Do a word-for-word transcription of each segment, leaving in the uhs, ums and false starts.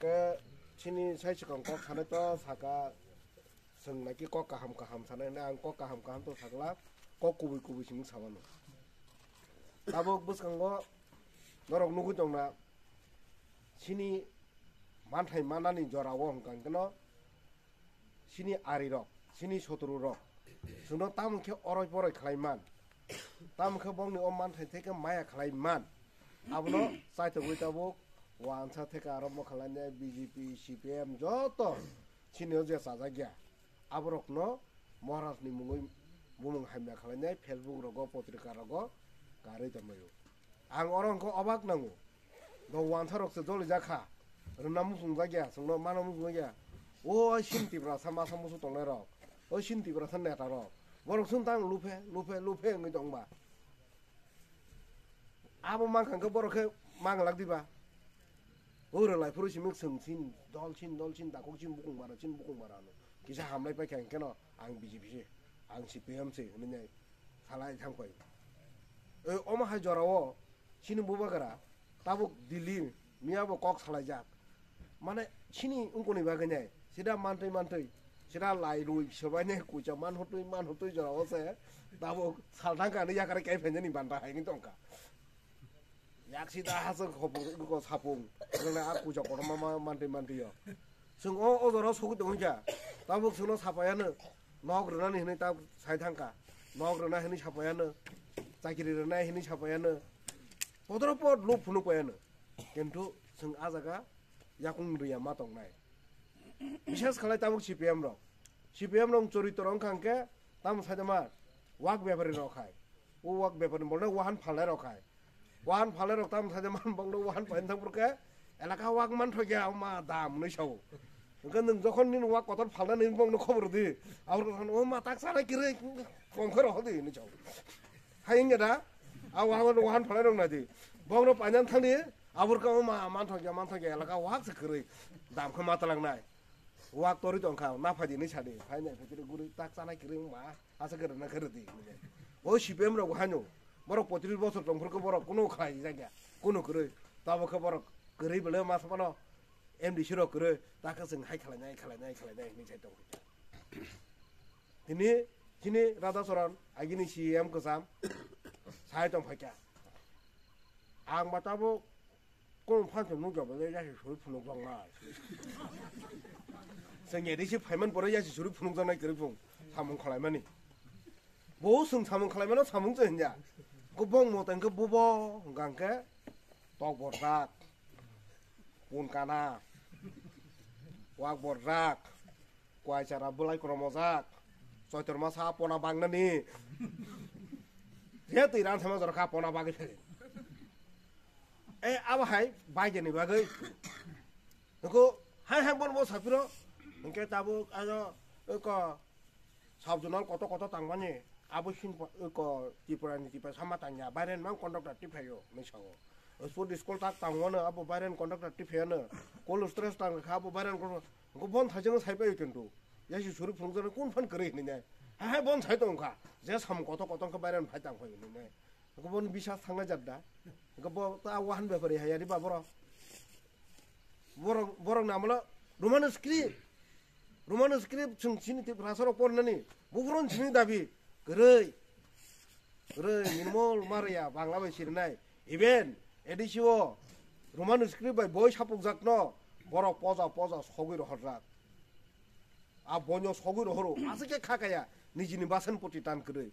Ke chini sai swkang kok sanai to saka, chwng naikhe kok kaham kaham sanai hwnwi, ang kok kaham kaham to sakla, kok kubui kubui simi samano. Tabuk bwskango norok nugwi tongna, chini manthai manani jorao hwnkha hwnkhe no, chini arirok, chini sotrurok, chwngno tamo khe oroi poroi khlai man, tamo khe bongni o manthai theke maya khlai man, abono chaitogwi tabuk wansa theke arombo khlainai B J P, C P M joto chini o je chajak ya, aborokno Maharajni mungwi bumung hamya khlainai Facebook rogo, potrika rogo karwi tonglaio. Ang oro hwnkhe obak nango. Do wansa rok se joli jakha. Rwna muchung jakya, chwngno mano muchung jakya. O sin Tiprasa masa musu tongnai rok. O sin Tiprasa neta rok. Borok sung tang luphe, luphe, luphe wngwi tongba. Abo mankha hwnkhe borok khe manglak diba. O rwlai phuru simi chwng sin, dol sin, dol sin, dakhuk sin, bukung bara sin, bukung bara ano. Kisa hamlai paikha hwnkhe no ang B J P se, ang C P M se, hwnwi nai salai thang pai. E, omo hai jorao chini bubagra tabuk Delhi miya bo kok salaijak. Mane chini wngkoni bagwi nai sida mantwi mantwi sida lai rui sobai nai kucha man hotwi man hotwi jorao se tabuk sal thangkha ani yakare kai phainani banta hai wngwi tongkha. Yak sida haswk hopung ko sapung nang a kucha kotorma ma mantwi mantwi yo. Chwng o, o jorao sogwi tongkha. Tabuk chwngno sapaiano. Nok rwnani hinwi ta sai thangkha. Nok rwna hinwi sapaiano. Chakiri rwnai hinwi sapaiano. Podoro pod lup phunuk paiano. Kintu chwng a jaga yakung riya ma tongnai. Bishes khalai tabuk C P M rok. C P M rok choritro wngkha hwnkhe tamo saida ma wak bepari rok hai. O wak bepari bolno wahan phalnai rok hai. Wahan phalnai rok tamo saida ma bangno wahan paina thang purkhe elaka wak man thokya ma dam nwi sao. Hwnkhe nwng jokhon nini wak kotor phalna nini bongno khobor di. Abor khe o ma tak sana kiri kongkhe rok di nwi sao. Hai wngya da? A wahan wahan phalnai rok nai di. Bongno paina thang di. Abor khe o ma man thokya man thokya elaka wak se kwrwi. Dam khe ma talangnai. Wak torwi tongkha, na phaidi hinwi sadi, phainai phaikhe guri tak chanai kwrwi wngma, asa kwrwna khe rwdi hinwi. O C P M rok haino, borok potrish bosor tongphuru khe borok kunu khlai jakya, kunu kwrwi, tabuk khe borok kwrwi belai ma saphano M D C rok kwrwi, ta khe chwng hai khlainai, hai khlainai, hai khlainai hinwi sai tongkha. Tini chini Radha Charan, agini C M kwcham, sai tongphaikha. Ang ba tabuk Kung phan se nukjak bai yasi suri phunukjaknai. Chwng A D C phaiman pore yasi suri phunukjaknai kwrwi phung samung khwlaimani. Bo chwng samung khwlaimano samung se hwnja. Khe bong mo tang khe bubo hwnkha hwnkhe tok borjak, pun kana, wak borjak, Kuai chara bwlai kwrwmojak. Choitor masa pona bangnani. Je twi ran sama jorokha pona bagwi phai. E abo hai baigeni bagwi. Nokho hai hai bon bo sapiro. Hwnkhe tabuk ano ko sub zonal koto koto tangmani. Abo sin ko Tripura ni tipa sama tangya. Bairen mang conductor tiphaio. Ni sao. Sport school tak tangwano abo bairen conductor tiphaiyano. Cold storage tang kha abo bairen ko Hwnkhe bon thaisano sai paio kintu. Yasi suri phunukjak kun phan kwrwi hinwi nai. Hai hai bon sai tongkha. Je samung kotor kotor khe bairan phai tang phai hinwi nai. Hwnkhe bon bisas thangna jat da. Hwnkhe bo ta wahan bepari hai yari ba borok. Borok borok namalo Roman script. Roman script chwng chini Tiprasa rok pornani. Bukuron chini dabi. Kwrwi. Kwrwi, nirmol ma rwya, Bangla bai sirinai. Even A D C o Roman script bai boi sapukjakno borok poja poja sogwi rohorjak. A boino sogwi rohoro, aswk khe kha kaya, nijini basan poti tan kwrwi.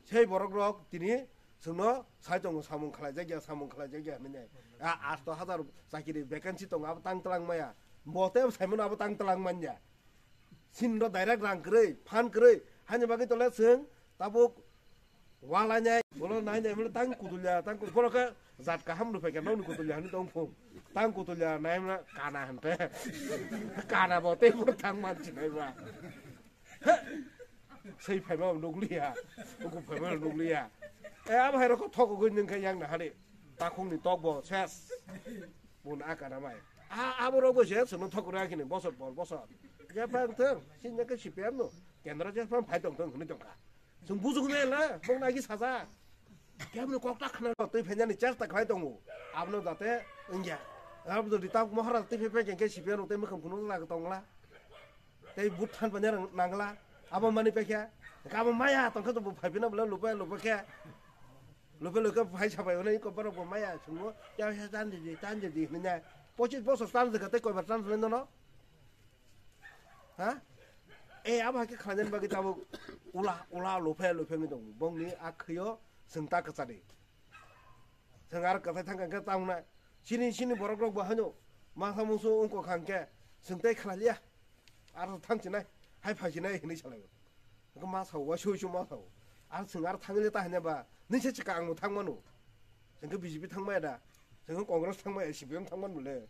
Sei borok rok tini chwngno sai tongo, samung khlaijakya, samung khlaijakya hinwi. A asto hazar chakiri vacancy tongo, abo tang twlang maya. Bo tei saimano abo tang twlang manya. Sinno direct rang kwrwi, phan kwrwi. Hani bagwi tole chwng tabuk Walainai, bono nainai, bono tang kutulya, tang kut-, bono khe jat kaham rw phaikha, nokni kutulya hinwi tong phung. Tang kutulya, naimna kana hinte. Kana bo tei bono tang man sinai ba. He! Sei phaima nukliya, uku phaima nukliya. E, abo hai rokho thok ugwi nwng khe yang nahari. Takhungni tok bo ses. Bun a kana mai. A, abo rok bo se, sono thok rw akhini, bosor por bosor. Jephang thang, sinna khe C P M no. Kendro jephang phai tong thang, hwnwi tong kha. Chwng bujuk nai la, bong nagi saja. Kebni kok ta khna twi phainani chesta khlai tongo. Abono jate wngya. Abo jodi ta Maharaj tei phai phai khe C P M rok tei mwkhang phunuk na tongla. Tei but than panya nangla. Abo mani pekhe. Abo maya tongkhe to phai phina bole lupa lupa khe. Lupa lupa phai sabai hwnwi ko borok bo maya sungo. Ya ya tan di tan di hwnwi na. Pochis bosor tan de kate koibar tan hwnwi no. Ha? E abo hakhe khlainani bagwi tabuk ula ula lupa lupa ngi tong. Bongni akhyo sengta kwchadi. Seng ar kwthai thang khe tamo na. Sini sini borok rok bo hano. Masa musu ungko khang khe sengtai khlaliya. Ar thang chinai, hai phai chinai hinwi salai. Ko ma sao wa sui sui ma sao. Ar seng ar thangli ta hanya ba. Ni se chika ang thang manu. Seng B J P thang maya da. Seng Congress thang maya, C P M thang manu le.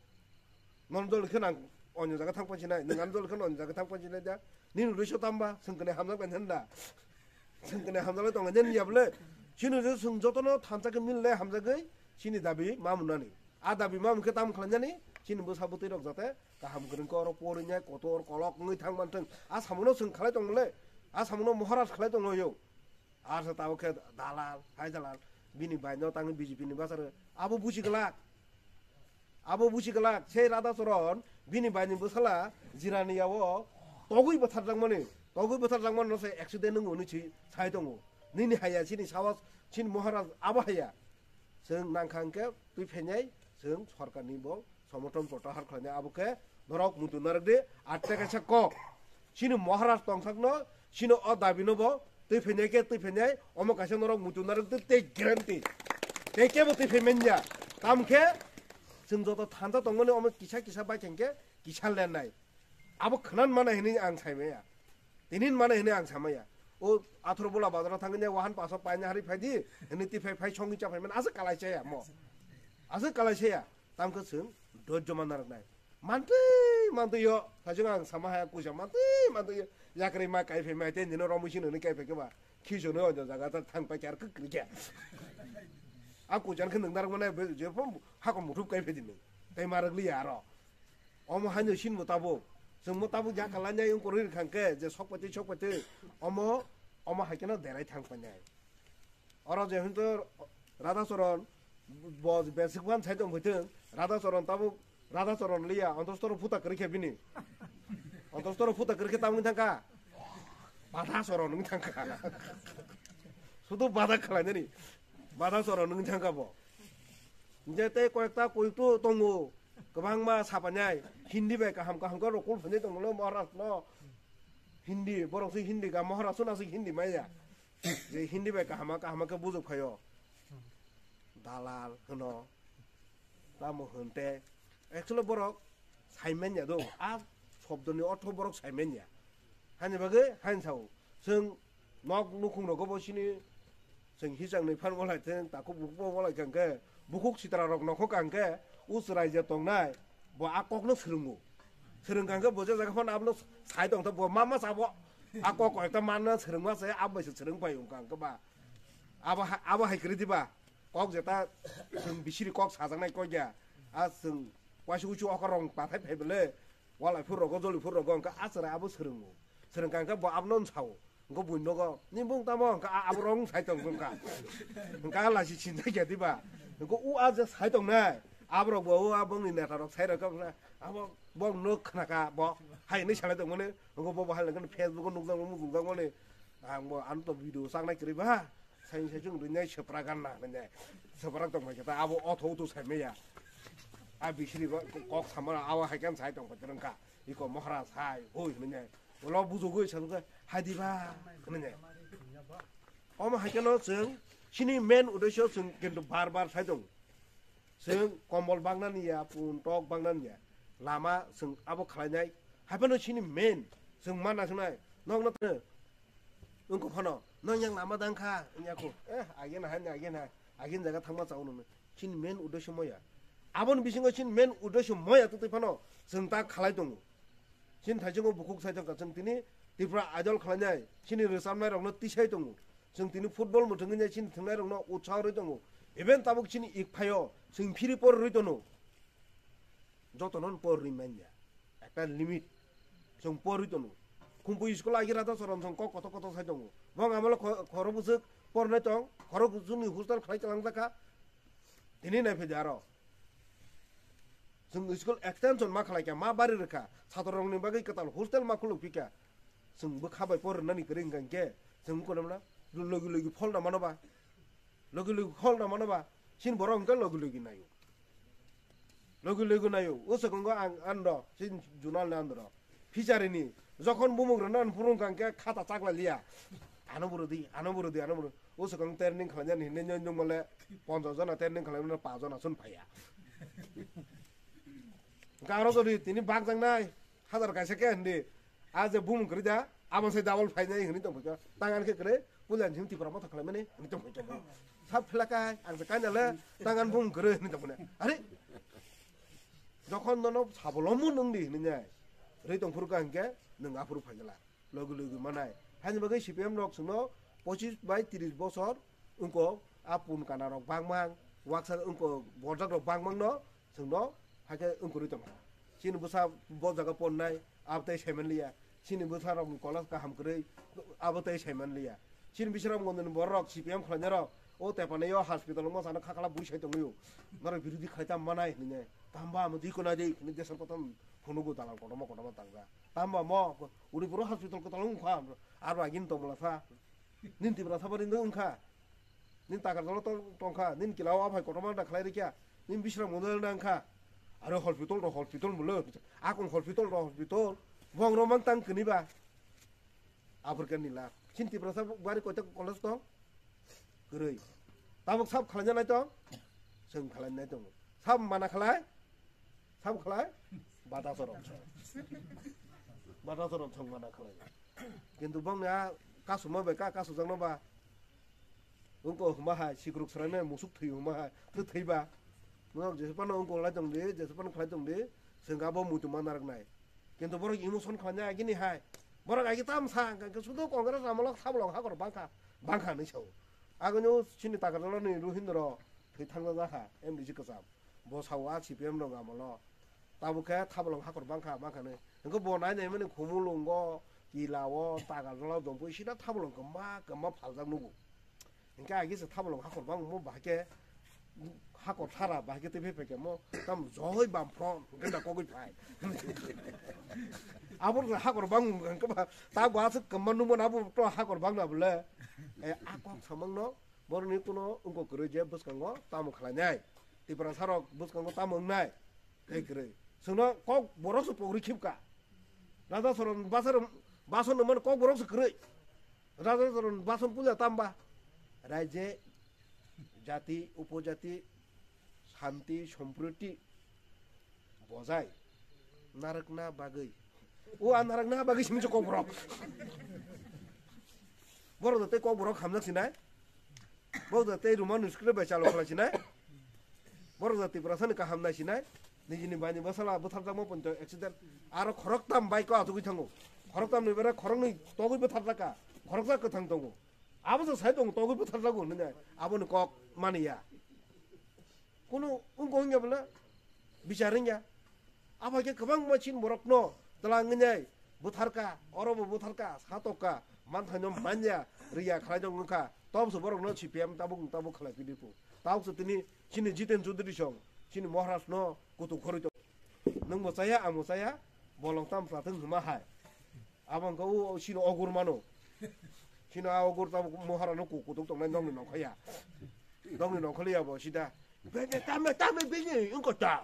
Non dol khe nang onyo jaga thang pachinai, nang an dol khe onyo jaga thang pachinai da. Nini rui so tamba, seng kene hamjak dan henda. Seng kene hamjak lai tong jen ya bole. Sini rui seng jotono thansa khe mil le hamjagwi, sini dabi ma munani. A dabi ma mungkhe tam khlainani, sini bwsa bwtwi rok jate kaham kwrwng khe oro porinya kotor kolok wngwi thang manthwng. A samuno seng khlai tong le. A samuno Maharaj khlai tong yo. Ar sa tabo khe dalal, hai dalal. Bini bai no tangwi B J P ni bwsarok. Abo buji glak. Abo buji glak, sei Radha Charan, bini baini bwsala, jirani yao, togwi bwtharjakmani, togwi bwtharjakmani no se accident wngo hwnwi si sai tongo. Nini haya, chini sawas, chini Maharaj abo haya. Chwng nangkha hwnkhe twi phainai, chwng sorkarni bo somorthon protahar khlainai abo khe norok muitu narwk di, atte kaisa kok. Chini Maharaj tongthokno, chini o dabi no bo twi phainai khe twi phainai, omo kaisa norok muitu narwk di tei guarantee. Tei kebo twi phai manya. Tamkhe chwng joto thansa tongmani omo kisa kisa bai thangkhe kisa lennai. Abo khwnan mana hinwi ang saimaya. Tinin mana hinwi ang samaya. O athro bola bazaro thangni wahan paso paina hari phaidi, hinwi twi phai phai songwi cha phai man asa kalai chaya mo. Asa kalai chaya. Tamkhe chwng dojjo man narwknai. Mantwi, mantwi yo. Sajung ang sama haya kusa mantwi, mantwi yo. Yakri ma kai phai mai te nino romu sino ni kai phai keba. Khijo no ojo jaga ta thang pai char kuk kri kya. A kujan khe nang narwk mane be je phom hakon muthup kai phai dini. Tai marwk li aro. Omo haino sin mo tabuk. Chwng mo tabuk ya kala nyai ung korwi khang khe je sok pati sok pati. Omo, omo hai khe no derai thang pai nai. Oro je hinto Radha Charan bo besik ban sai tong phaiteng, Radha Charan tabuk Radha Charan liya, ontostoro phuta kwrwi khe bini. Ontostoro phuta kwrwi khe tamung thangkha. Badha Charan wng thangkha. Sudu badha khlainani. Badha Charan wng thangkha bo. Je tei koyekta koyektu tongo. Kwbangma sapanai. Hindi bai kaham kaham khe rokol phunai tongo Maharaj no. Hindi, borok se Hindi ka Maharaj suna se Hindi maya. Je Hindi bai kahama kahama khe bujok phaio. Dalal hwno. Tamo hwnte. Actually borok saimanya do. A shobdoni ortho borok saimanya. Hani bagwi hain sao. Chwng nok nukhung rogo bo sini chwng hisang ni phan walai chwng takhuk bukhuk bo walai kangkhe bukhuk sitra rok nokhok kangkhe u chwrai je tongnai bo a kok no swrwngo. Swrwng kangkhe bo je jaga phano abono sai tongtha bo ma ma sabo. A kok koi ta manna swrwngma se abo bai se swrwng pai wng kangkhe ba. Abo ha-, abo hai kwrwi diba? Kok jeta chwng bisiri kok sajaknai kok ya. A chwng waisi uisu okha rong pathai phai bele. Walai phur rogo, joli phur rogo, hwnkha a chwrai abo swrwngo. Swrwng kha hwnkhe bo abono wng sao. Hwnkhe buini nogo, "Ni bung tamo?" Hwnkha a abo rong sai tong wngkha. Hwnkha a lachi sinjak ya diba? Hwnkhe u a je sai tongnai. Aborok bo u a bongni neta rok sai rok kha, abo bong no khna kha bo. Hai hinwi salai tongmani. Hwnkhe bo bo hai hwnkhe Facebook o nukjakmani, mujungjak mani. Ang bo ano to video chaknai kwrwi ba. Sai sai chung rinai sepra gan na rinai. Sepra tong mai kata abo otho utu sai meya. A bisiri kok samara abo hai kan sai tong patirang ka. Iko Maharaj hai hoi rinai. Ulo bujo goi sa ka hai diba rinai. Omo hai kano chwng sini main uddesho chwng kintu bar bar sai tong. Chwng kombol bangnani ya, pun tok bangnani ya. Lama chwng abo khlainai. Haphano chini main chwng mana sunai. Nokno tene. Wngkha phano, "Nang yang lama dang kha," wngya kho. Eh, agin hai, agin hai. Agin jaga thangma chao nungni. Chini main uddesho moya. Aboni bisingo chini main uddesho moya twtwi phano chwng ta khalai tongo. Chini thaichungo bukhuk sai tongkha, chwng tini Tripura Idol khlainai, chini rwchapnai rokno tisai tongo. Chwng tini football mwthangwi nai chini thwngnai rokno utsaho rwi tongo. Even tabuk chini ikphaio chwng phiri por rwi tono. Jotono por rwi manya. Ekta limit. Chwng por rwi tono. Khumpui school agi rata sorom chwng kok koto koto sai tongo. Bong amalo kho-, khoro bwswk pornai tong, khoro bwswkni hostel khlai chalangjak kha. Tini nai phai di aro. Chwng school extension ma khlai kha, ma bari rwkha, chhatrorokni bagwi kwtal hostel ma khuluk phika. Chwng bwkha bai por rwnani kwrwi hwnkha hinkhe chwng wngkha na logi logi pholna mano ba? Logi logi pholna mano ba? Chini borok hwnkhe logi logi naio. Logi logi naio. O swkango ang andro, chini junal ni andro. Phicharini, jokhon bumung rwna phuru hwnkha hinkhe khata chakla liya. Ano bwrwdi, ano bwrwdi, ano bwrwdi. O swkang training khlainani hinwi nw nw mole ponchash jona training khlaimano paanch jona chun phaiya. Hwnkhe aro jodi tini bakjaknai, hajar kaisa khe hindi. A je bumung kwrwi da, abo se double phainai hinwi tongphai kha. Tangan khe kwrwi, puila jim Tipra motha khlaimani hinwi tongphai kha. Sab phela kha, ang se kainale, tangan bumung kwrwi hinwi tongphai. Are? Jokhon nono sabo lomu nungdi hinwi nai. Rwi tongphuru kha hinkhe, nwng aphuru phaigala. Logi logi manai. Haini bagwi C P M rok chwngno pochis bai tris bosor wngko a pun kana rok bangmang, waksa wngko borjak rok bangmang no chwngno haikhe wngkuri tongkha. Chini bwsa bo jaga ponnai, abo tei saiman liya. Chini bwsa rok ni kolas kaham kwrwi, abo tei saiman liya. Chini bisram gondoni borok rok C P M khlainai rok, o tepanaio hospital wngma sana khakla bui sai tongwio. Norok birodhi khlai tam manai hinwi. Tamba amo diko nai di, hinwi desor kotom phunugo dalal kotorma kotorma tangja. Tamba mo, Udipuro hospital kotor wngkha, aro agini tongmwla sa. Nini Tiprasa bari wngkha. Nini Takarjala tong-, tongkha, nini kila o aphai kotorma da khlai rikya. Nini Bishram Mondol da wngkha. Aro hospital ro hospital mulo. Akung hospital ro hospital. Bong romang tang kini ba. African ni la. Chin Tiprasa bari koita college tong. Kwrwi. Tabuk sab khlaina nai tong. Chwng khlaina nai tong. Sab mana khlai. Sab khlai. Bata sorok. Bata sorok chwng mana khlai. Kintu bong ya kasuma bai ka kasujakno ba. Wngko huma hai sikruk sraimai musuk thwi huma hai. Thwi thwiba. Nwng jesa pano wngko lai tong di, jesa pano khlai tong di. Chwng abo muitu mana rok nai. Kintu borok emotion khlainai agini hai. Borok agi tam sa, hwnkhe sudu Congress amolok sabolong hakor bangkha, bangkha hinwi sao. Agoni o chini Takarjalani Ruhindra thwi thangna jakha, M D C kwcham. Bo sao a C P M rok amolo. Tabuk khe sabolong hakor bangkha, bangkha hinwi. Hwnkhe bo nai nai mani Khumulwngo, Kila o, Takarjala o, Dompui sida sabolong kwma, kwma phaljak nugo. Hingke agi se thabolong hakor bangmo bahai ke hakor thara bahai ke tei phai kemo tam joi bam front hingke da kogoi phai. Abo hakor bang hingke ba ta gwa se kemma numo na bo to hakor bang na bole. E a kok samang no borok ni kuno wngko kwrwi je bwskango tamo khlai nai. Tipra sarok bwskango tamo wngnai. Tei kwrwi. Chwngno kok borok se pogri khibka. Raja Soron basar bason no man kok borok se kwrwi. Raja Soron bason puja tamba. Raije jati upojati shanti sompriti bojai narwkna bagwi. O a narwkna bagwi simi kok borok. Borok da tei kok borok hamjak sinai. Borok da tei Roman script bai chalo khlai sinai. Borok da Tiprasa ni kaham nai sinai. Nijini bai ni bwsala bwtharjakma ponto accident. Aro khoroktam bai ko achugwi thango. Khoroktam ni bera khoroknwi togwi bwtharjaka. Khoroksa kwthang tongo. Abo se sai tongo togwi bwtharjago hinwi nai. Aboni kok maniya. Kunu wngko wngya bwle bichar wngya. Abo hai khe kwbangma chini borokno twlang wngnai bwtharka, oro bo bwtharka, satokka, manthaino manya, riya khlaijak wngkha. Tobose borokno C P M tabuk tabuk khlai pidi phu. Tabukse tini chini Jiten Chaudhary song, chini Maharaj no kutuk khorwi tong. Nwngbo chaya, angbo chaya, bolong tam chathwng hwnma hai. Abo wngkha o, o chini ogur mano. Chini a ogur tabuk Maharaj no ku-, kutuk tongnai nokni nongkhorya. Nokni nongkhorya bo sida. Bini tamo, tamo bini wngkha ta.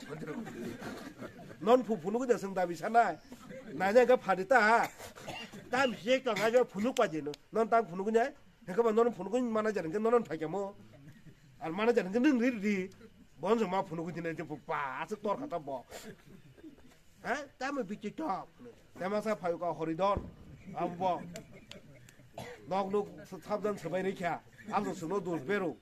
Non phu phunuk da sung dabi sanai. Nanya ga phadi ta. Tam se ka ga phunuk pa jeno. Non tam phunuk nya. Hekaba non phunuk mana jar ke non phai kamo. Ar mana jar ke ning ri ri. Bon ma phunuk jine je pa asuk tor kata bo. Ha? Tamo bichi top. Tamo sa phayu ka horidon. Abo. Nok nok sabdan sabai rikha. Abo suno dos beru.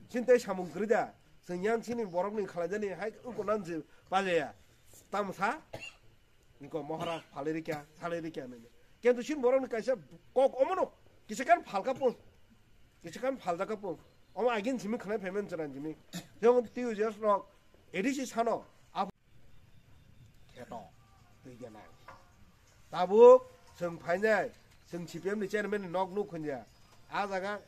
Chinte samung krida. Sing yang sini borok ni khalajani hai ko nan je pajaya. Tamo sa? Niko mohara phalai rikha, salai rikha nini. Kintu sini borok ni kaisa kok omono. Kisa kan phalka pun. Kisa kan phaljaka pun. Omo agin simi khanai payment charan jimi. Jemon T U J S rok A D C sano. Kheto twi gwnang. Tabuk chwng phainai, chwng C P M ni chairman ni nok nuk hwnja. A jaga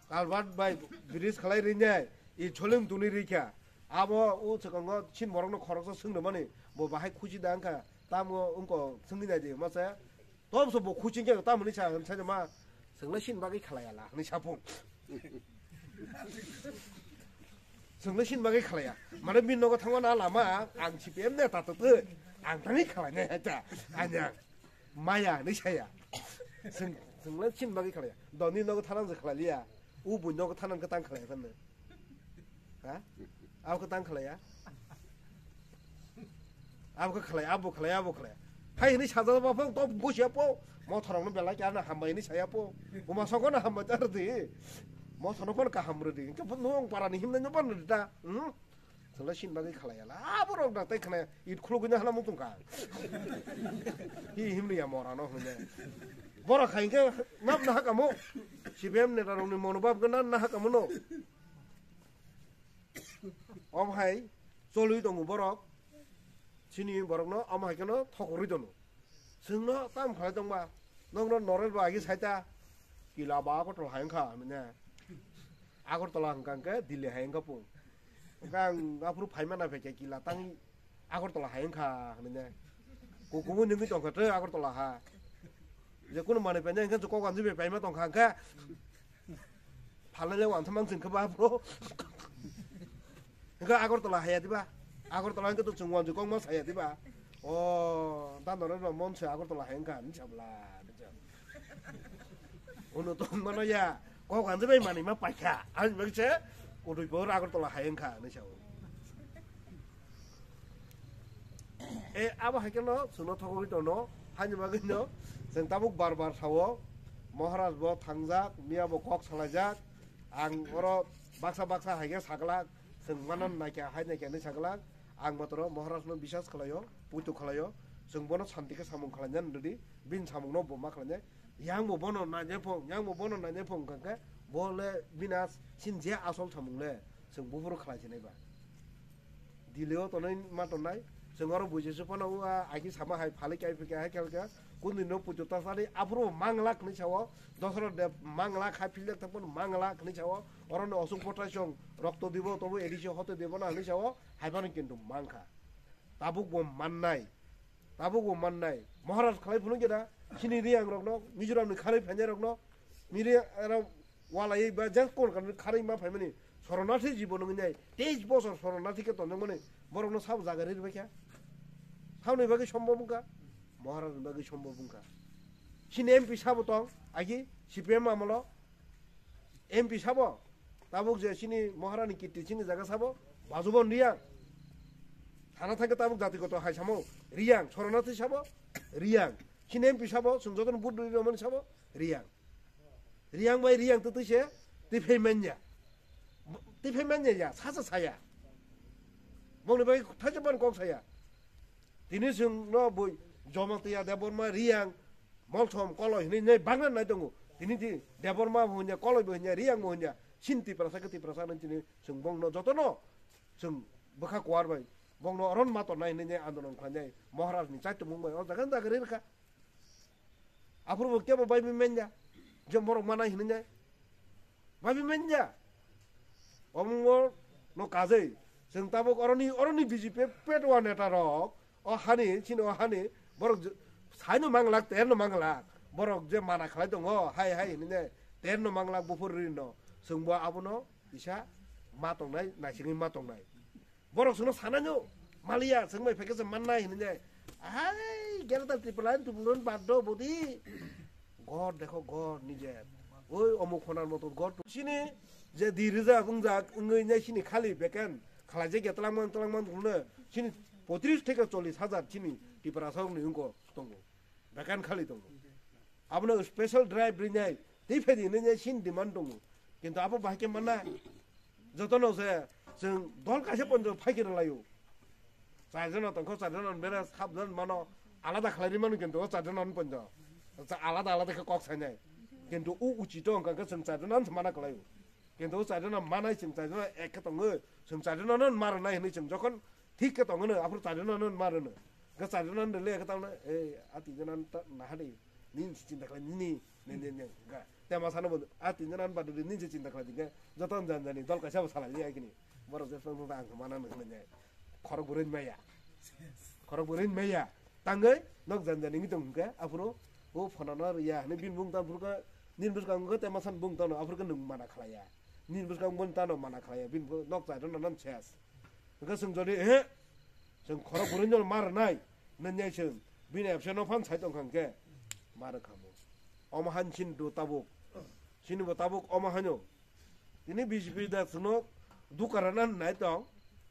culvert bai bridge khlai rinai, i cholim tuni rikha. Abo o swkango sin borokno khoroksa swngno mani, bo bahai khuchi da wngkha, tamo wngko swngwi nai di, masa. Tobso bo khuchi khe tamo ni sa, sa ma. Swngla sin bagwi khalaya la, ni sapung. Swngla sin bagwi khalaya. Mane bin nogo thangma na lama, ang si pem ne ta to to. Ang tangwi khalai ne ta. Anya. Maya ni saya. Swng, swngla sin bagwi khalaya. Doni nogo thanang je khalaliya. U bu nogo thanang ke tang khalaya kan. Ha? Abo khe tang khlaiya? Abo khe khlai, abo khlai, abo khlai. Hai hwnwi sajak ba phang top gosia po. Mothorokno belai khe ano hambai hwnwi saya po. Buma songkhono hambai ta rwdi. Mothorno phano kaham rwdi. Hwnkhe bo nwng parani himnai no ban rwdi ta. Hmm? Chwla sin bagwi khlaiya la. Abo rok da tai khna it khulugwi na hana mutung ka. Hi himni ya mora no hwnwi. Borok hai khe nap na hakamo. C P M neta rokni monobab gana na hakamo no. Omo hai cholwi tongo borok. Chini borokno omo hai kheno thokorwi tono. Chwngno tamo khlai tongba? Nokno Noresh bo agi saita. Kila ba Agartala hai wngkha, hwnwi ne. Agartala hwnkha hwnkhe Delhi hai wngkha pung. Hwnkhe ang aphuru phaima na phaikha kila tangwi Agartala hai wngkha, hwnwi ne. Kukumu nungwi tongkha tei Agartala ha. Je kunu manwi painai hwnkhe kok anjui bai paima tongkha hwnkhe. Phalnai le uansukmang chwng khe ba bro. Hwnkhe Agartala haya diba? Agartala hwnkhe to chwng uansuk kok ma saya diba? O, da norok no mon se Agartala hai wngkha, hinwi sabla. Uno to mano ya, kok anjui bai manwi ma paikha. Ani bagwi se kotoi por Agartala hai wngkha, hinwi sao. E, abo hai kheno chwngno thogwi tono, haini bagwino chwng tabuk bar bar sao, Maharaj bo thangjak, miya bo kok salaijak, ang oro baksa baksa hai khe saglak, chwng mano naikha, hai naikha hinwi saglak, ang matoro Maharaj no biswas khlaio, puitu khlaio, chwng bono santi khe samung khlainani rwdi, bini samung no bo ma khlainai, yang bo bono nainai phung, yang bo bono nainai phung, hwnkha khe bo le bini as-, sin je asol samung le, chwng buphuru khlai sinai ba. Delhi o tonwi ma tongnai. Chwng oro buijisu phano o a, aiki sama hai phalik kai phika hai khelka. Kundui no puitu tasari aphuru manglak hinwi sao. Dosaro de manglak hai philek thang phano manglak hinwi sao. Oro no osuk potai chwng rokto dibo tobo edisi hote dibo na hinwi sao. Hai phano kintu mankha. Tabuk bo mannai. Tabuk bo mannai. Maharaj khlai phunuk jeda. Chini Riyang rokno, Mizoram ni kharwi phainai rokno. Miri aro walai ba jang kon kan kharwi ma phaimani. Soronarthi jibo nungwi nai. Teis bosor soronarthi khe tonjak mani. Borokno sabo jaga ri rwbaikha. Saboni bagwi sombhob wngkha. Maharaj ni bagwi sombhob wngkha. Chini M P sabo tong, agi C P M amolo. M P sabo. Tabuk je chini Maharani kirti chini jaga sabo. Bajubon Riyang. Thana thangkhe tabuk jatigoto hai samo. Riyang. Soronarthi sabo. Riyang. Chini M P sabo. Chwng jotono vote rwi rwmani sabo. Riyang. Riyang bai Riyang twtwi se twi phai manya. Twi phai manya ya, sacha saya. Bongni bai thaisa ban kok saya. Tini chwng no bui Jamatia, Debbarma, Riyang, Molsom, Koloi hinwi nai bagna nai tongo. Tini di Debbarma bo hwnya, Koloi bo hwnya, Riyang bo hwnya. Sin Tiprasa khe Tiprasa nang tini chwng bongno jotono chwng bwkha kuar bai. Bongno oron ma tongnai hinwi nai andolon khlainai. Maharaj ni chaitumung bai o jaga jaga ri rwkha. Aphuru bo kebo bai bi manya. Je borok manai hinwi nai. Bai bi manya. Omo no kajai. Chwng tabuk oroni, oroni B J P petwa neta rok. O hani, chini o hani. Borok je, saino manglak, terno manglak. Borok je mana khlai tongo, hai, hai hinwi nai. Terno manglak buphur rino. Chwngbo abono isa ma tongnai, naisingwi ma tongnai. Borok chwngno sanai no maliya, chwng bai phaikhe se mannai hinwi nai. Ai, gera ta Tripura, Tripura bad do bodi. God dekho, God nijer. Oi omuk khonar moto God. Chini je di rijak wngjak wngwi nai chini khali beken khlaijak ya twlangman twlangman khulno. Chini poitris theke chollis hajar chini Tiprasa rokni wngko tongo. Bekan khali tongo. Abono special drive rinai, tei phedi hinwi sin demand tongo. Kintu abo bahai khe manna. Jotono se chwng dol kaisa ponjo phai khe rwlaio. Char jona tongkho, char jona bera sab jon mano alada khlai ri mano kintu o char jona ponjo. Cha alada alada khe kok sainai. Kintu u uchito wngkha khe chwng char jona mana khlaio. Kintu o char jona manai chwng char jona ek khe tongo. Chwng char jona no ma rwnai hinwi chwng jokhon thik khe tongo no, aphuru char jona no ma rwno. Hwnkhe char jona no le khe tamno, "Ei, a tin jona no ta naha de, nini se chinta khlai, nini, nini, nini, nini." Hwnkhe tema sano bo, "A tin jona no badu de, nini se chinta khlai di," hwnkhe joto no jan jani dol kaisa bo salai di ai kini. Borok je phone phone ang mana nang nang. Khorok burui maya. Khorok burui maya. Tangoi nok jan jan ngi tong ke aphuru o phone no ya ni bin bung tam phuru ka nin bus kang ko te masan bung tano aphuru ka nung mana khlaya. Nin bus kang bun tano mana khlaya bin nok chai don nan ses. Ga sung jodi he. Sung khorok burui no mar nai. Nan nyai sung bin apse no phan sai tong khang ke. Mar khamu. Om han chin do tabuk. Sini bo tabuk om hanyo. Tini B J P da chwngno dukarana nai tong,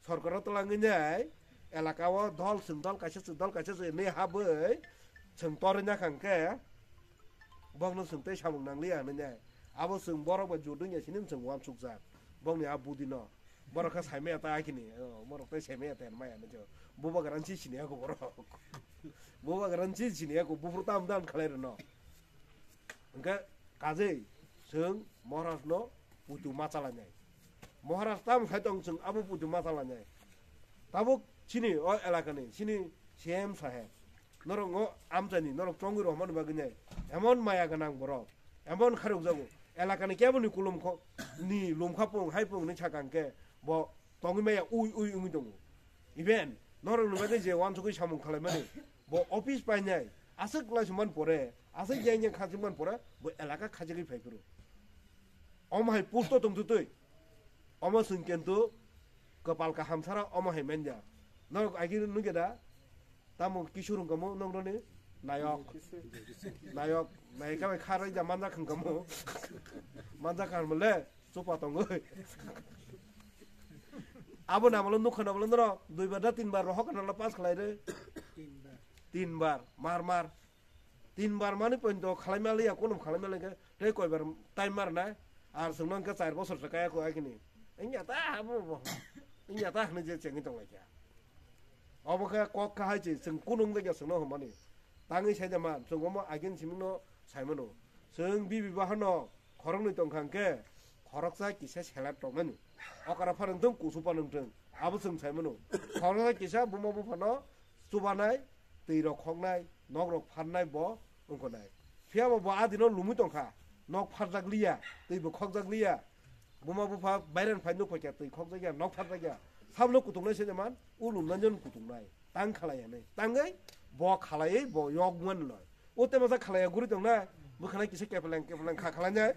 sorkaro twlangwi nai, elaka o dol chwng dol kaisa chwng dol kaisa chwng ni habwi chwng torina khang khe bokno chwng tei samung nangliya hinwi nai. Abo chwng borok bai judwngya sini chwng uansukjak bokni a budino. Borok khe saimaya ta akini, o, borok tei saimaya ta maya hinwi chwng. Bubagra nw sini ako borok. Bubagra nw sini ako buphuru tam dan khlai rwno. Hwnkhe kajei chwng Maharaj no puitu ma chalainai. Maharaj tamo khai tong chwng abo puitu ma chalainai. Tabuk chini o elakani chini C M saheb norok ngo amchaini norok chongwi rohormani bagwi nai emon maya gwnang borok emon kharokjago elakani keboni kulum kho ni lumkha pung hai pung ni sakang khe bo tongwi maya ui ui wngwi tongo. Even norokni bagwi je uansugwi samung khalaimani bo office painai aswk laisumani pore aswk yang yang khachikmani pore bo elaka khachigwi phai phuru. Omo hai post o tongtwtwi. Omo chwng kintu kwpal kaham sara omo hai manya. Norok agi nugya da? Tamo kisur wngkamo nongroni nayok. Nayok. Nayok bai kharwi da manjak wngkamo. Manjak wngkamo le chupa tongwi. Abo namalo nukha namalo noro duibar da tinbar rohok nalo pass khlai re. Tinbar mar mar. Tinbar mani pointo khalaima liya, kunum khalaima liya, tei koibar time mar nai, ar chwngno hwnkhe char bosor se kaya ko akini. Wngya ta abo bo. Wngya ta hwnwi je chengwi tong laikha. Obo khe kok kahai se chwng kunung de chwngno hwnmani. Tangwi sai de man, chwng omo agin simingno sai mano. Chwng bibi bahano khoroknwi tong kha hwnkhe khoroksa kisa selep tong mani. Okra phanang thung, kusu phanang thung. Abo chwng sai mano. Khoroksa kisa buma buphano chubanai, twi rok khoknai, nok rok pharnai bo wngkho nai. Phiya bo bo a dino lumwi tong kha, nok pharjak liya, twi bo khokjak liya. Buma bupha bairen phai nuk phaikha, twi khokjak ya, nok pharjak ya. Sabno kutung nai se jeman, u lumna jon kutung nai, tang khalai ya nai. Tangwi bo khalaiwi bo yok man loi. O te masa khalai ya guri tong nai, bwkha nai kisa kepeleng kepeleng kha khalai nai,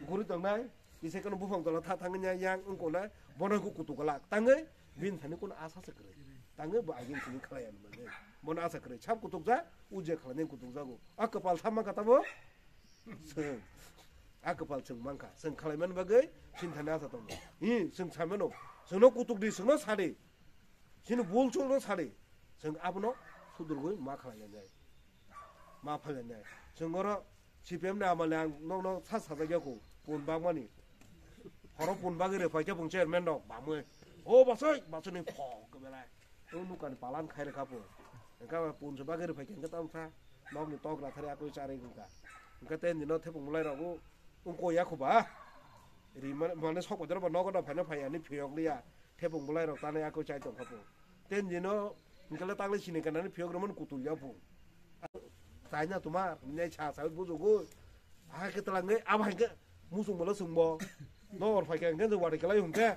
guri tong nai. Kisa kono buphang tola tha thangwi ya yang wngkho nai, bono ku kutuk lak. Tangwi bin thani kono asa se kwrwi. Tangwi bo agin sini khalai ya nai. Bono asa kwrwi. Sab kutuk ja, u je khalai nai kutuk jago. A kwpal tha man kha tamo? Chwng. A kwpal chwng man kha. Chwng khalai man bagwi sin thani asa tongo. Hi, chwng sai mano. Chwngno kutuk di, chwngno sa di. Chini bul chul no sari. Chwng abono sudurgwi ma khlai nai. Ma phalai nai. Chwng oro C P M ni amale ang nok nok sa sajak ya ko pun bagmani. Horo pun bagwi re phaikhe bung chairman rok bamwi. O basai, basai ni phok ke belai. O nukani palan khai rekha pun. Engka pun se bagwi re phaikhe engka tam sa. Nok ni tok rathari akoi chari engka. Engka ten dino thepung mulai rok o ungko ya khuba. Ri mane, mane sok bodor ba nogo da phaina phai ani phiyok liya. Thepung bulai rok tanai ako chai tong kha pung. Ten dino, hingkhe le tanglai sini kanani phiyok romani kutul ya pung. Chai na tuma, hinai cha cha bujugo. Ha ke talang ngai, abo hingkhe musung bolo sungbo. No or phai khe hingkhe je wari kelai hingkhe.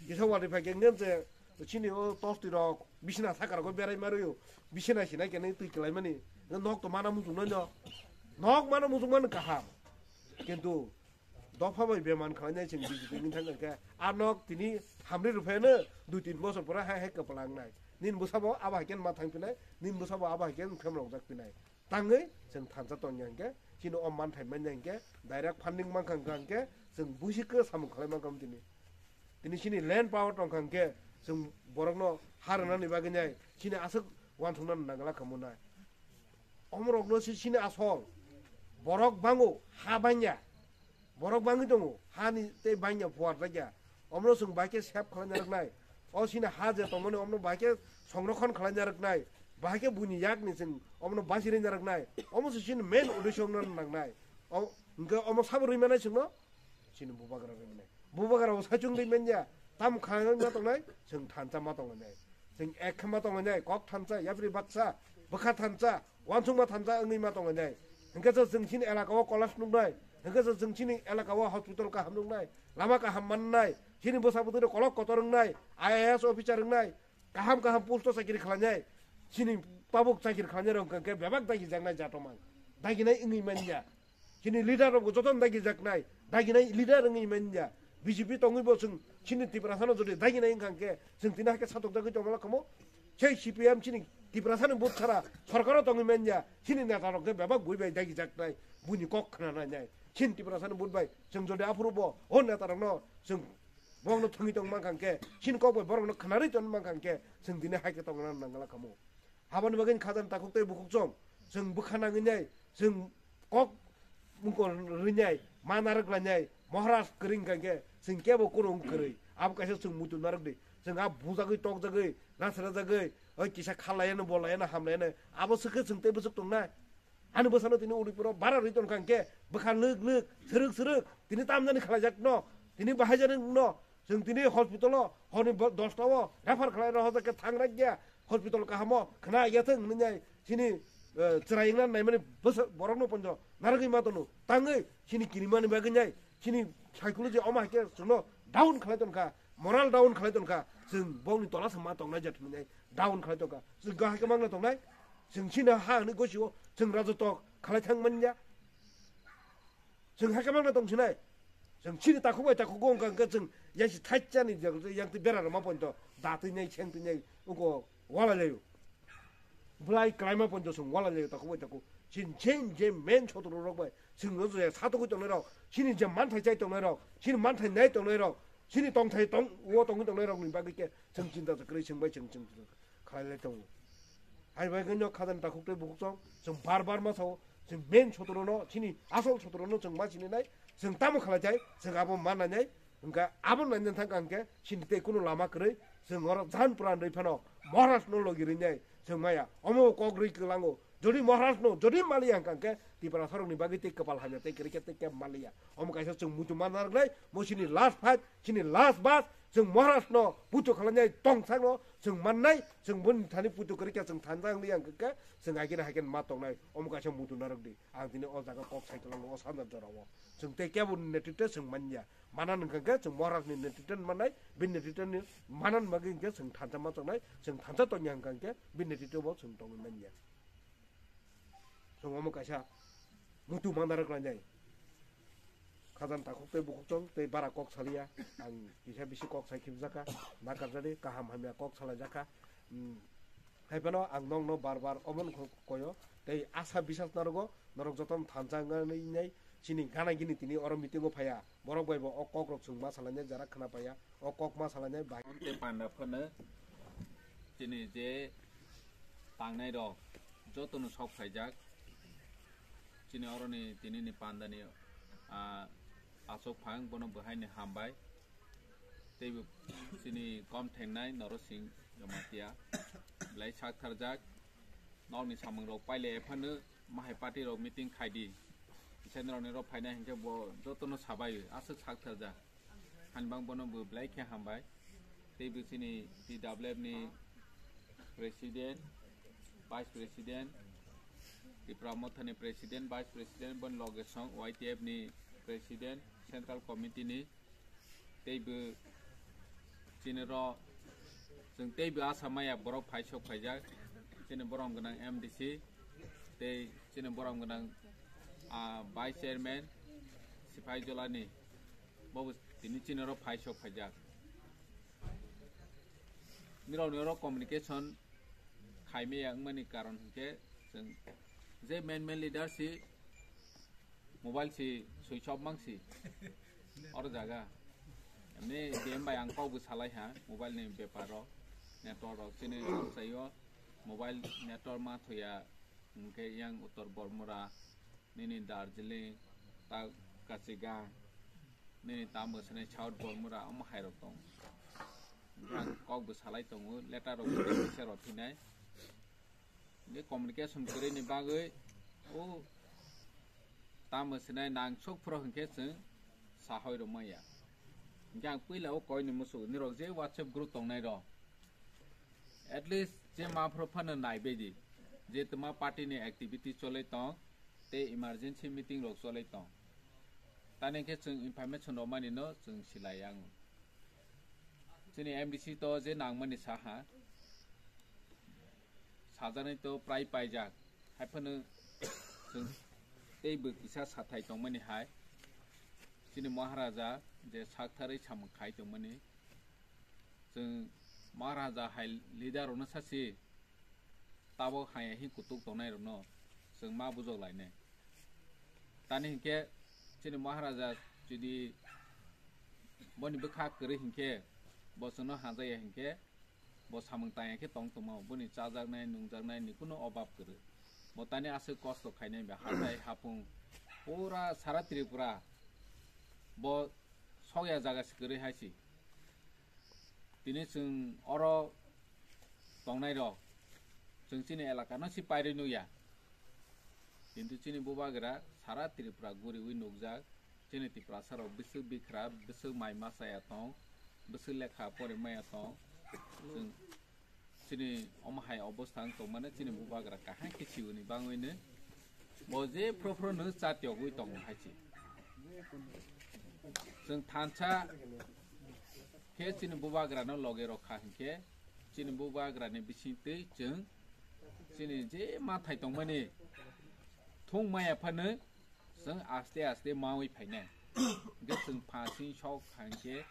Kisa wari phai khe hingkhe je, chini o tosti rok, bisina sakar ko berai maruyo. Bisina sinai kene twi kelai mani. Nok to mana musung no. Nok mana musung man kaham. Kintu, Dopha bai beman khlainai chwng B J P ni thang khe, a nok tini hamri rwphai no dui tin bosor pore hai hai kwplang nai. Nini bwsabo abo hai khe ma thang phinai, nini bwsabo abo hai khe khemlok jak phinai. Tangwi chwng thansa tong ya hwnkhe, chini o man thai man ya hwnkhe, direct funding man kha hwnkhe, chwng buisi khe samung khlai man kha tini. Tini chini land power tong kha hwnkhe, chwng borokno ha rwnani bagwi nai, chini aswk uansukna nangla khamu nai. Omorokno se chini asol. Borok bango, ha banya. Borok bangwi tongo, hani tei banya phuarjakya. Omno chwng bahai khe save khlaina rwknai. O chini ha je tongmani omno bahai khe songrokhon khlaina rwknai. Bahai khe buini yakni chwng omno bachirina rwknai. Omo se chini main uddesho wngna nangnai. O, hwnkhe omo sabo rwi manai chwngno? Chini bubagra rwi manai. Bubagra bo saichung rwi manya. Tamo khlaina ma tongnai? Chwng thansa ma tonglainai. Chwng ek khe ma tonglainai. Kok thansa, yapri baksa, bwkha thansa, uansukma thansa wngwi ma tonglainai. Hwnkhe chwng chini elaka o collapse nuknai. Hwnkhe chwng, chwng chini elaka o hospital kaham rwngnai, lama kaham mannai, chini bwsa bwtwi rok kolok kotor wngnai, I A S officer wngnai, kaham kaham post o chakiri khlainai, chini tabuk chakiri khlainai rok hwnkhe bebak dagi jaknai jato mang, daginai wngwi manya. Chini leader rok jotono dagi jaknai, daginai leader wngwi manya. B J P tongwi bo chwng chini Tiprasano jodi daginai wngkha hwnkhe chwng tini hakhe satokjagwi tongmala khomo. Sei C P M chini Tiprasani buthara sorkaro tongwi manya, chini neta rok khe bebak bui bai dagijaknai, buini kok khna nangnai. Chini Tiprasani buth bai chwng jodi aphuru bo o neta rokno chwng bongno thwngwi tong mankha hwnkhe, chini kok bai borokno khnarwi tong mankha hwnkhe, chwng tini hai khe tongna nangla khamu. Habani bagwi khajani takhuk tei bukhuk chong, chwng bwkha nangwi nai, chwng kok mungkol rwinai, ma narwk lainai, Maharaj kwrwi wngkha khe chwng kebo kurung kwrwi. Abo kaisa chwng muitu narwk di. Chwng a bujagwi tokjagwi, nasrajagwi, oi kisa kha laiano, bo laiano, ham laiano, abo swkhe chwng tei bwswk tongnai. Ani bwsano tini Uripuro bara rwi tongkha hwnkhe bwkha lwk lwk, swrwk swrwk, tini tamjani khlaijakno, tini bahaijakno, chwng tini hospital-o horni bo-, dosta o refer khlai rw hojak khe thang rak ya, hospital kahamo khna ya thwng hwnwi nai chini, eh, chwrai wngna naimani bwsa-, borokno ponjo narwgwi ma tono, tangwi chini kirimani bagwi nai chini psychology omo hai khe chwngno down khlai tonkha, moral down khlai tonkha, chwng bongni tola se ma tongnai jat hwnwi nai down khlai tonkha, chwng kahai khe mangna tongnai, chwng chini ha hwnwi gosio chwng rajotok khlai thang manya. Chwng hai khe mangna tong sinai. Chwng chini takhuk bai takhuk wng kha hwnkhe chwng yaisi thaicchani yang, yang twi bera rwma pointo da twi nai, seng twi nai, wngkha wala laio. Bwlai kwlaima pointo chwng wala laio takhuk bai takhuk. Chini, chini je main sotro rok bai chwng no je satugwi tongnai rok, chini je manthai chai tongnai rok, chini manthai nai tongnai rok, chini tongthai tong, o tongwi tongnai rok ni bagwi khe chwng chinta kwrwi chwng bai chwng, chwng khlai lai tongo. Hai bai khe no khajani takhuk tei bukhuk chong, chwng bar bar ma sao, chwng main sotro no, chini asol sotro no chwng ma sini nai, chwng tamo khlai jai, chwng abo ma nai nai, hwnkhe abo nai nai thang kha hwnkhe, chini tei kunu lama kwrwi, chwng oro jan pran rwi phano, Maharaj no logi rwi nai, chwng maya, omo kok rwi kwlango, jodi Maharaj no, jodi maliya hwnkha hwnkhe, Tiprasa rok ni bagwi tei kwpal hamya tei kwrwi khe tei khe maliya, omo kaisa chwng muitu ma narwk nai, mo chini last fight, chini last bus, chwng Maharaj no puto khlainai tong sakno chwng mannai, chwng boni thani puto kwrwi khe chwng thansa wngwi ang khe chwng agini hai khe ma tongnai, omo kaisa muitu narwk di. Ang tini o jaga kok sai kwlango o sanja jorao. Chwng tei kebo ni netritwe chwng manya. Mana wngkha khe chwng Maharaj ni netritwe mannai, bini netritwe ni mana bagwi hwnkhe chwng thansa ma tongnai, chwng thansa tongya hwnkha khe bini netritwe bo chwng tongwi manya. Chwng omo kaisa muitu ma narwk lainai. Khajani takhuk tei bukhuk chong tei bara kok saliya. Ang kisa bisi kok sai khibjakha. Nakarjani kaham hamya kok salaijakha. Hmm. Hai phano ang nokno bar bar omo nokho koyo. Tei asa bisas narogo norok jotono thansa wngna nai chini gana gini tini oro meeting o phaiya. Borok bai bo o kok rok chwng ma salainai jara khna paiya. O kok ma salainai bai. Tei panda phano chini je tangnai rok jotono sok phaijak. Chini oroni tinini pandani, ah, achuk phang bono bwhaini hambai. Teibo chini kom thengnai Norosing Jamatia. Belai sak tharjak. Nokni samung rok paile ephano mahai party rok meeting khaidi. Kisa nirok nirok phainai hinkhe bo jotono sabai aswk sak tharjak. Hanbang bono bo belai khe hambai. Tei bo chini T W F ni president, vice president, Tipra Motha ni president, vice president, boni loge song Y T F ni president, central committee ni. Tei bo chini ro, chwng tei bo asa maya borok phai sok phaijak. Chini borom gwnang M D C, tei chini borom gwnang, ah, vice chairman, Sipai Jolani. Bobo tini chini oro phai sok phaijak. Nirok ni oro communication khaimaya wngmani karon hinkhe chwng je main main leader si mobile si switch off mang si oro jaga. Emni D M bai ang kok bo salai ha mobile ni bepar o, network rok chini amchaio mobile network ma thoya hinkhe yang Uttor Bormura nini Darjeeling, ta Kachigang, nini tamo swnai South Bormura, omo hai rok tong. Ang kok bo salai tongo, letter rok bo tei kisa rw phinai. Ni communication kwrwi ni bagwi, o tamo swnai nang sok phuru hinkhe chwng sahoi rw maya. Hinkhe ang puila o koi ni musugo, nirok je WhatsApp group tongnai rok. At least je ma phuru phano naibai di, je twma party ni activity cholai tong, tei emergency meeting rok cholai tong. Tani khe chwng information romani no chwng silai ang. Chini M D C to je nangmani saha, sajaknai to prai paijak. Haiphano chwng teibo kisa sathai tongmani hai. Chini Maharaja je saktharwi samung khai tongmani. Chwng Maharaja hai leader rokno sasi tabok haya hi kutuk tongnai rokno chwng ma bujok lainai. Tani hinkhe chini Maharaja jodi boni bwkha kwrwi hinkhe bo chwngno hamjakya hinkhe bo samung tangya khe tong tongma boni chajaknai nungjaknai ni kuno obab kwrwi. Bo tani aswk kosto khainai ba hatai hapung pura sara Tripura bo sokya jaga se kwrwi hai si. Tini chwng oro tongnai rok chwng chini elaka no si pairwi nukya. Kintu chini bubagra sara Tripura guriwi nukjak. Chini Tiprasa rok bwswk bikra, bwswk mai ma chaya tong, bwswk lekha pori maya tong. Chwng chini omo hai obostha wng tongmani chini bubagra kaham khe siwini bangwino bo je phro phro no cha tiyogwi tongo hai se. Chwng thansa khe chini bubagra no loge rokha hinkhe chini bubagra ni bisingtwi chwng chini je mathai tongmani thung maya phano chwng aste aste mawi phainai. Hinkhe chwng phasing sok hinkhe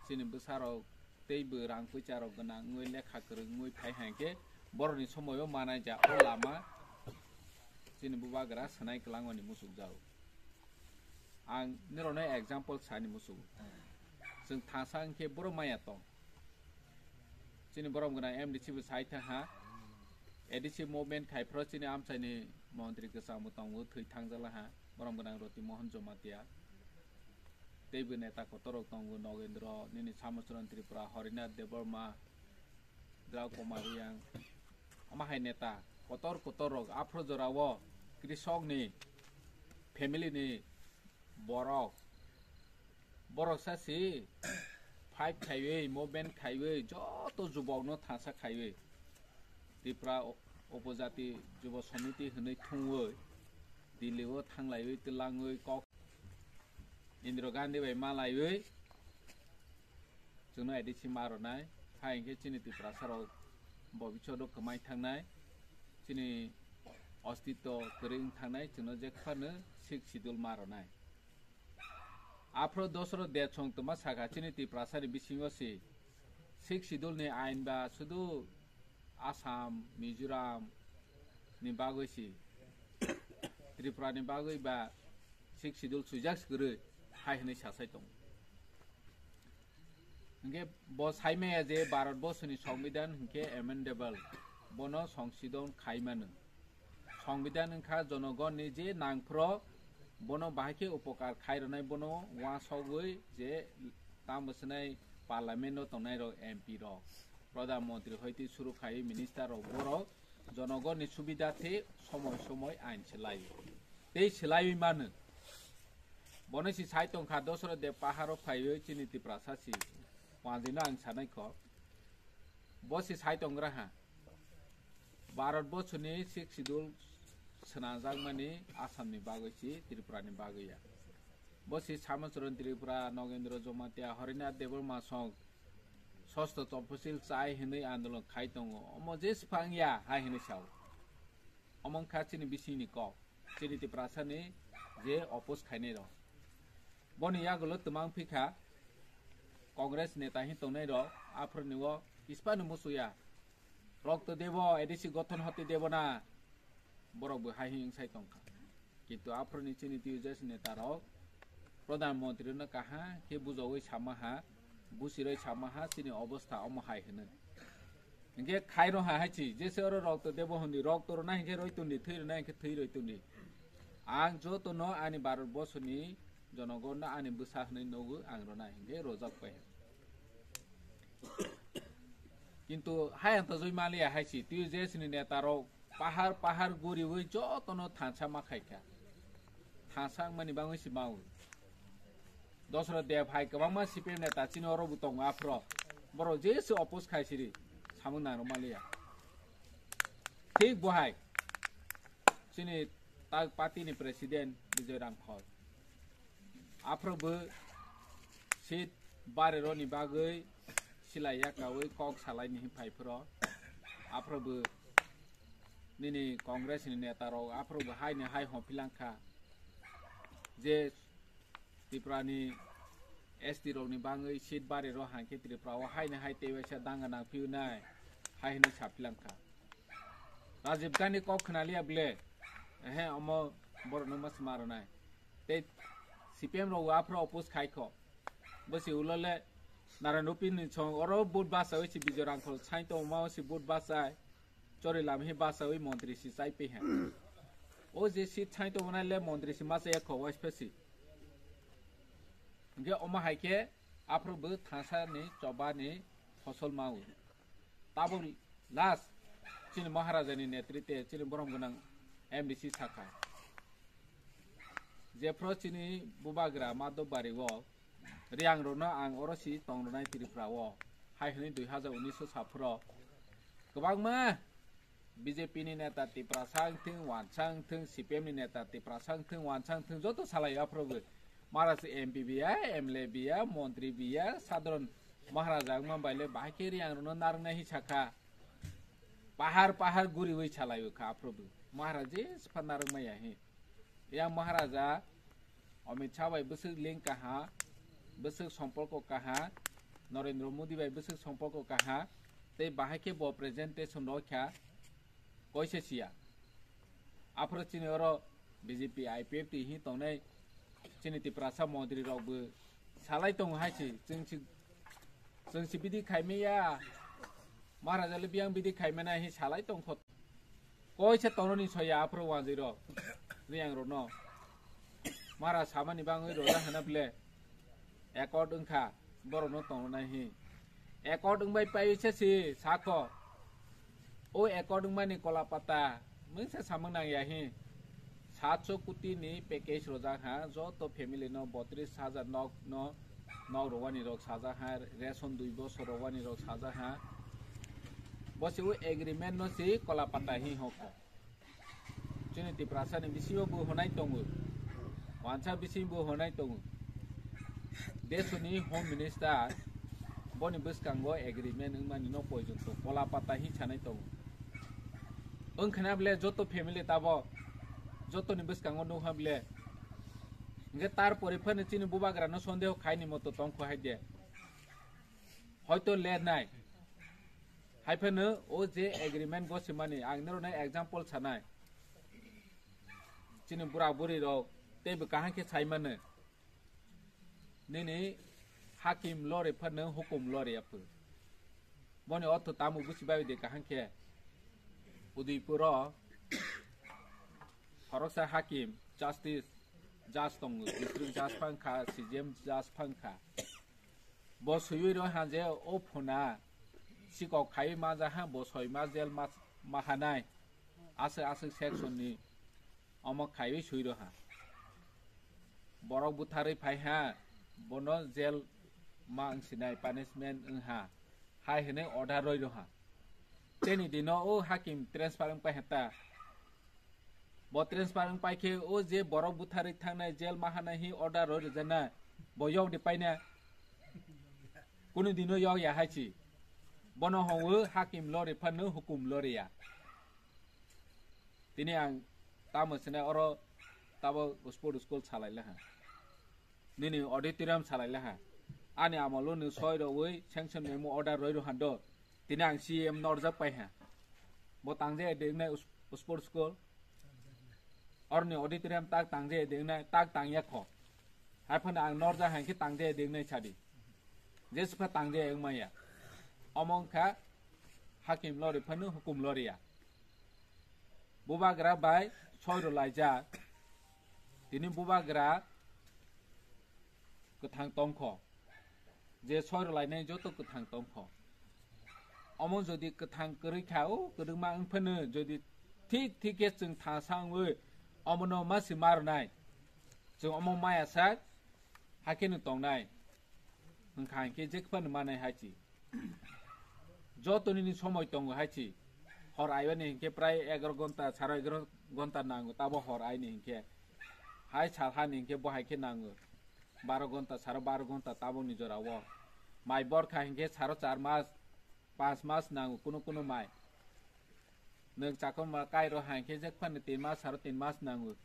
chini bwsarok teibo rang puisa rok gwnang wngwi lekha kwrwng wngwi phai hinkhe borokni somoio manai ja o lama chini bubagra swnai kwlangmani muchukjago. Ang nirokno example sani muchungo. Chwng thansa hinkhe borok maya tong. Chini borom gwnang M D C bo sai thang ha. A D C movement khai phro chini amchaini montri kwchangbo tongo, thwi thangjala ha. Borom gwnang Roti Mohan Jamatia. Teibo neta kotor rok tongo, Nogendro, nini Samochron Tripura, Harinath Debbarma, Drau Kumar Reang. Omo hai neta kotor kotor rok aphro jorao krisokni family ni borok, borok sasi fight khaiwi, movement khaiwi, joto jubokno thansa khaiwi, Tripura o-, Upojati Jubo Samiti hwnwi thungwi, Delhi o thanglaiwi, twlangwi, kok Indira Gandhi bai malaiwi, chwngno A D C ma rwnai, ha hinkhe chini Tiprasa rok bobiswt o kwmai thangnai, chini ostitw kwrwi wng thangnai, chwngno je phano Sixth Schedule ma rwnai. Aphro dosro dechong twma sakha chini Tiprasani bisingo si Sixth Schedule ni ain ba sudu Assam, Mizoram ni bagwi si Tripura ni bagwi ba Sixth Schedule swijak kwrwi hai hwnwi sasai tongo. Hinkhe bo saimaya je Bharat borsoni Songbidan hinkhe amendable, bono songsidon khaimano. Songbidan wngkha jonogonni je nangphro bono bahai khe upokar khairwnai, bono uansogwi je tamo swnai parliament o tongnai rok M P rok, pradhan mantri hoite suru khai minister rok borok jonogonni subida the somoi somoi ain swlai tei swlaiwi mano. Bono si sai tongkha dosro de paharo phaiwi chini Tiprasa si wanjwino ang sanai kho. Bo si sai tongra ha. Bharat borsoni Sixth Schedule swnamjakmani Assamni bagwi si Tripurani bagwi ya. Bo si Samochron Tripura, Nogendro Jamatia, Harinath Debbarma song sosto toposil chai hwnwi andolon khai tongo. Omo je swphang ya hai hwnwi sao. Omo wngkha chini bisingni kok. Chini Tiprasani je oppose khainai rok. Boni yagulo twmang phikha Congress neta hin tongnai rok, aphuruni o kispano musuya. Rokto debo, A D C gothon hote debo na, borok bo hai hin sai tongkha. Kintu aphuruni chini T U J S neta rok pradhan mantri no kaha khe bujogwi sama ha, busiroi sama ha, chini obostha omo hai hwnwi. Hinkhe khairo ha hai chi, jese oro rokto debo hwnwi, rokto rwna hinkhe roi tundi, thwi rwna hinkhe thwi roi tundi. Ang jotono ani Bharat borsoni jonogonno ani bwsa hwnwi nogo, ang rwna hinkhe rojak pai. Kintu hai ang tajwi maliya hai si, T U J S ni neta rok pahar pahar guriwi jotono thansa ma khaikha. Thansa wngmani bagwi si mawi. Dosra Deb hai kwbangma C P M neta chini oro bo tongo aphro. Borok jese oppose khai siri samung nang rwmaliya. Thik bo hai chini tak party ni president Bijoy Ramkhor. Aphrobo seat barironi bagwi silai yakawi kok salaini hin phai phro. Aphrobo nini Congress ni neta rok aphrobo hai ni hai hon philang kha je Tripura ni S T rok ni bagwi seat bariro hangkhe Tripura o hai ni hai tei waisa danga nang phiu nai hai hinwi sa philang kha. Rajiv Gandhi kok khna liya ble, ehe, omo borok no mas maro nai. Tei C P M rok aphro oppose khai kho. Bo si ulo le Narayan Rupin ni song oro vote basawi si Bijoy Rangkhol sain tongma si vote basai. Chori lam hi basawi montri si chai pe ha. O je si sain tongma le montri si masa ya kho wais pe si. Hingke omo hai khe aphro bo thangsa ni choba ni fosol mau. Tabuk last chini Maharaja ni netrite chini borom gwnang M D C sakha. Jephro chini bubagra Madhobari o Riang rokno ang oro si tong rwnai Tripura o. Hai hwnwi dui hazar unis o saphro kwbangma B J P ni neta Tiprasa wngthwng, wansa wngthwng, C P M ni neta Tiprasa wngthwng, wansa wngthwng, joto salai aphro bo. Maharaj M P biya, M L A biya, montri biya, sadharon Maharaja wngma bai le bahai khe Riang rokno narwknai hi sakha. Pahar pahar guriwi salai o kha aphro bo. Maharaj je sipha narwkmaya hi. Yang Maharaja Amit Shah bai bwswk link kaha, bwswk somporko kaha, Narendra Modi bai bwswk somporko kaha, tei bahai khe bo presentation rw kha, koise siya. Aphro chini oro B J P, I P F T hi tongnai chini Tiprasa montri rok bo salai tongo hai si, chwng si, chwng si bidi khaimaya, Maharaja le biyang bidi khaimana hi salai tongkho. Koise tongnani soya aphro wanjwi rok, Riang rokno. Mara samani bangwi roja hana ble. Accord wngkha, borokno tongnai hi. Accord wngbai paisa si sakho. O accord wngmani kola pata, mungsa samung nangya hi. Satso koti ni package rojak ha, joto family no botris hajar nok no, nok rowani rok sajak ha, ration dui bosor rowani rok sajak ha. Bo si o agreement no si kola pata hi hokha. Chini Tiprasa ni bisingo bo honai tongo. Wansa bisingo bo honai tongo. Desoni Home Minister boni bwskango agreement wngmani no poijonto kola pata hi sanai tongo. Wngkhana bole joto family tabo jotoni bwskango nukha bole. Hingke tar pore phano chini bubagra no sondeho khaini moto tongkho hai de. Hoito le nai. Hai phano o je agreement gosimani, ang nirok nai example sanai. Chini bura buri rok teibo kaham khe sai mano. Nini hakim lori phano hukum lori aphu. Boni ortho tamo busi bai de kaham khe. Udaipur o khoroksa hakim, justice, judge tongo, district judge phang kha, C J M judge phang kha. Bo swiwi rw ha je o phuna sikok khaiwi ma ja ha, bo soi ma jail ma, ma hanai. Aswk aswk section ni omo khaiwi swi rw ha. Borok butharwi phai ha, bono jail ma wng sinai, punishment wng ha. Hai hwnwi order rwi rw ha. Teni dino o hakim transfer wng pai ha ta. Bo transfer wng pai khe o je borok butharwi thangnai, jail ma hanai hi order rwi rwjaknai, bo yok de paina? Kunu dino yok ya hai si. Bono hwnwi hakim lori phano hukum lori ya. Tini ang tamo sinai oro tabo sport school salai laha. Nini auditorium salai laha. Ani amolo ni soi rogwi sanction memo order roi rohando. Tini ang C M norjak pai ha. Bo tangja de wngnai us-, sport school. Orni auditorium tak tangja de wngnai, tak tangya kho. Hai phano ang norjak hai khe tangja de wngnai sadi. Jesupha tangja wngmaya. Omo wngkha hakim lori phano hukum loriya. Bubagra bai soi rw laijak. Tini bubagra kwthang tongkho. Je soi rw lainai joto kwthang tongkho. Omo jodi kwthang kwrwi kha, o kwrwngma wng phano jodi thik thik khe chwng thangsa wngwi omono ma si ma rwnai. Chwng omo maya sak, hakhe no tongnai. Wngkha hinkhe je phano manai hai si. Joto nini somoi tongo hai si. Hor aibani hinkhe prai egaroh gonta, saro egaroh gonta nango, tabo hor aini hinkhe. Hai sal hani hinkhe bo hai khe nango. baro gonta, saro baro gonta tabokni jorao. Mai borkha hinkhe saro char mas, panch mas nango kuno kuno mai. Nwng chakhorma kairo hinkhe jekphano tin mas, saro tin mas nango.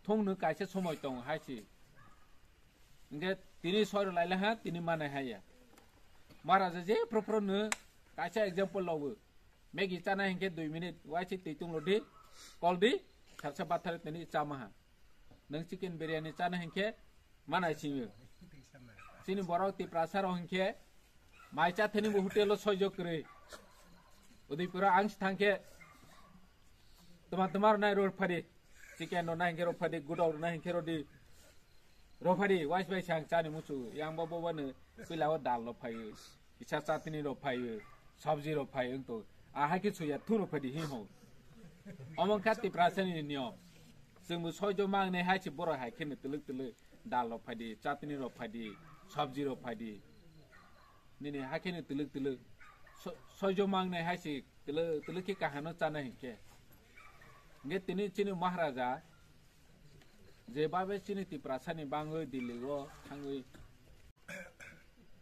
Thung nwng kaisa somoi tongo hai se. Hinkhe tini soi rw laila ha, tini manai haya. Maharaja je phro phro nwng kaisa example logo. Maggi chana hinkhe dui minute, waise twi tunglo di, kol di, sarsa bathar tini chama ha. Nwng chicken biryani chana hinkhe manai singyo. Chini borok Tiprasa rok hinkhe mai chathani bo hotel o soijo kwrwi. Udaipur o ang thangkhe toma toma rwnai rw phadi. Chicken rwnai hinkhe rw phadi, gudok rwnai hinkhe rw di. Rw phadi, wais bai sang chani muchu. Yang bo bo bano pila o dal rw phaio. Kisa chatni rw phaio. Sabji rw phaio wngto. A hai khe suya thu rw phadi hi ho. Omo kha Tiprasa ni niyom. Chwngbo soijo mangnai hai se borok hai kheno twlwk twlwk dal rw phadi, chatni rw phadi, sabji rw phadi. Nini hakheno twlwk twlwk so-, soijo mangnai hai se twlwk twlwk khe kahano chana hinkhe. Hinkhe tini chini Maharaja je babe chini Tiprasani bangwi Delhi o thangwi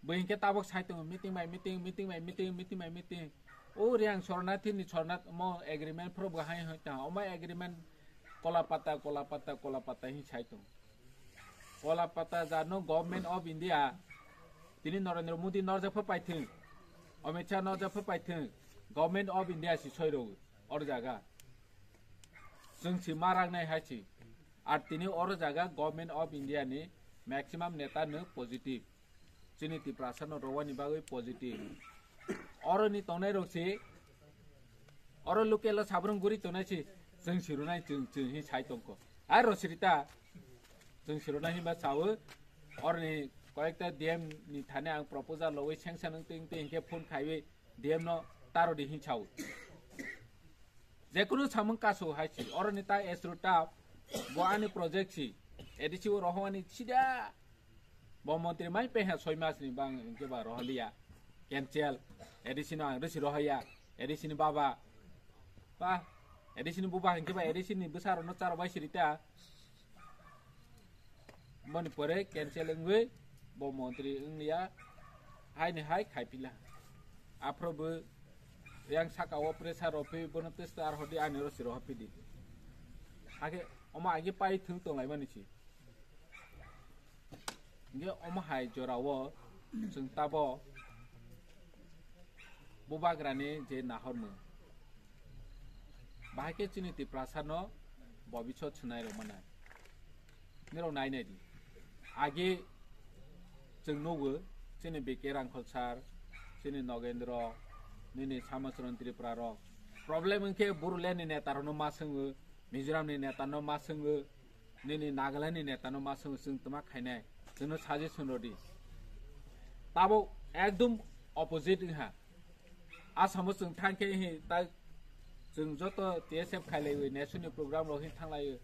bo hinkhe tabok sai tongo meeting bai meeting, meeting bai meeting, meeting bai meeting. O Riang Sornathi ni Sornath mo agreement phuru bo hai hai ta. Omo agreement kola pata, kola pata, kola pata hin sai tongo. Kola pata jano Government of India, tini Narendra Modi norjak pha paithwng, Amit Shah norjak pha paithwng, Government of India si soi rw or jaga. Chwng si ma rang nai hai si. Ar tini or jaga Government of India ni maximum neta no positive. Chini Tiprasa no rwani bagwi positive. Oro ni tongnai rok si, oro local o sabrung guri tongnai si, chwng si rwnai chwng, chwng hi sai tongkho. Ar rw sirita, chwng si rwnai hinba sawo, oro ni koyekta D M ni thani ang proposal lowi sanction wng twi, wng twi hinkhe phone khaiwi D M no taro di hin sawo. Jekunu samung kasu hai si, oro ni ta esru ta, bo ani project si, A D C o rohwani sida, bo montri mai peha soi mas ni bang hinkhe ba rohliya, cancel, A D C no ang risi rohaya, A D C ni baba, ba, A D C ni buba hinkhe ba A D C ni bwsa rok no charo bai sirita, Boni pore cancel wngwi bo montri wngliya, haini hai khaipila. Aphro bo yang saka o pressure rw phi bono testa ar hodi ani oro siro hapidi. Hake omo agi pai thung tonglaimani si. Hinkhe omo hai jorao chwng tabo bubagrani je nahormung. Bahai khe chini Tiprasa no bobisot swnai rw mano. Nirok nai nai di. Agi chwng nugo, chini B K Rangkhol sir, chini Nogendro, nini Samachron Tripura rok. Problem wngkhe Bodoland ni neta rokno ma swngo, Mizoram ni neta no ma swngo, nini Nagaland ni neta no ma swngo, chwng tma khainai, chwngno suggestion rw di. Tabuk ekdom opposite wngha. Asamo chwng thangkhe hi ta chwng joto T S F khailaiwi, nation ni program rok hin thanglaio.